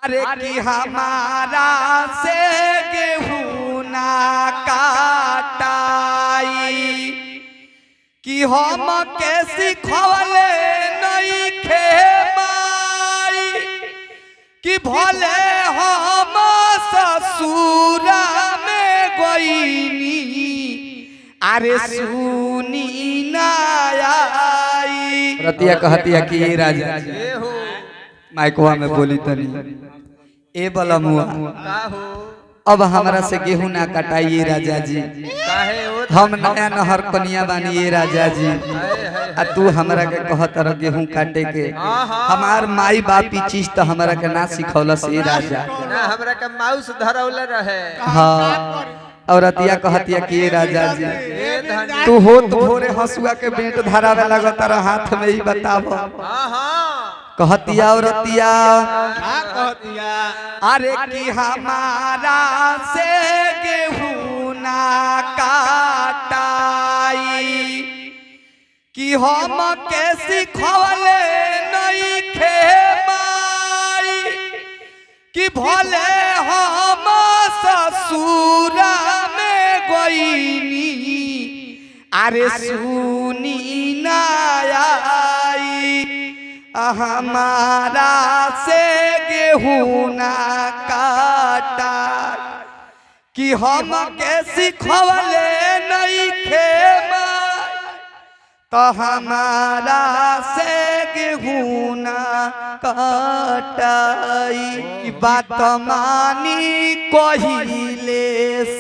अरे कि हमारा से गेहूं ना काटाई, कि हम के सिखवले नहीं खे माई, कि भले हम ससुरा में गईनी, अरे सुनी ना आई। रतिया कहतिया कि ये राजा ए हो। माइकवा में बोली तनी ए बलमुआ, का हो? अब हमरा से गेहूं ना कटाइए राजा जी। काहे हो? हम नया नहर कनिया बानी राजा जी, आ तू हमरा के कहत रह गेहूं काटे के। हमार माई बाप ई चीज तो हमरा के ना सिखौलस ए राजा। ना हमरा के माउस धरौले रहे। हाँ, और रतिया कहतिया कि ए राजा जी, ए धनी। तू हो तो भोरे हंसुआ के बेंट धरावे लगत रह हाथ में ही, बताब। हाँ हाँ। कहतिया और रतिया का कहतिया? अरे कि हमारा से गेहूं ना काटाई, कि हम के सिखवले नहीं खे माई, कि भले हम ससुरा में गईनी, अरे सुनी ना आई, हमारा से गेहूं ना काटा, कि हम के सिखवले नहीं खे माई, तो हमारा से गेहूं ना कटाई। बात मानी कहिले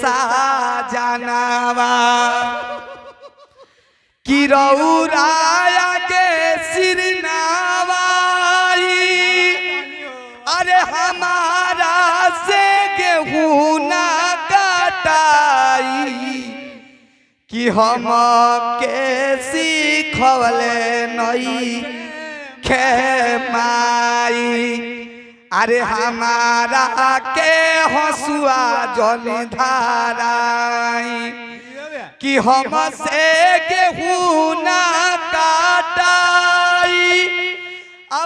साजनावा, कि रउराया के सिर नावाई, अरे हमारा से गेहूं ना कटाई, कि हम के सिखवले नई खे माई, अरे हमारा के हंसुआ जल धाराई, कि हम से गेहूं ना काटाई।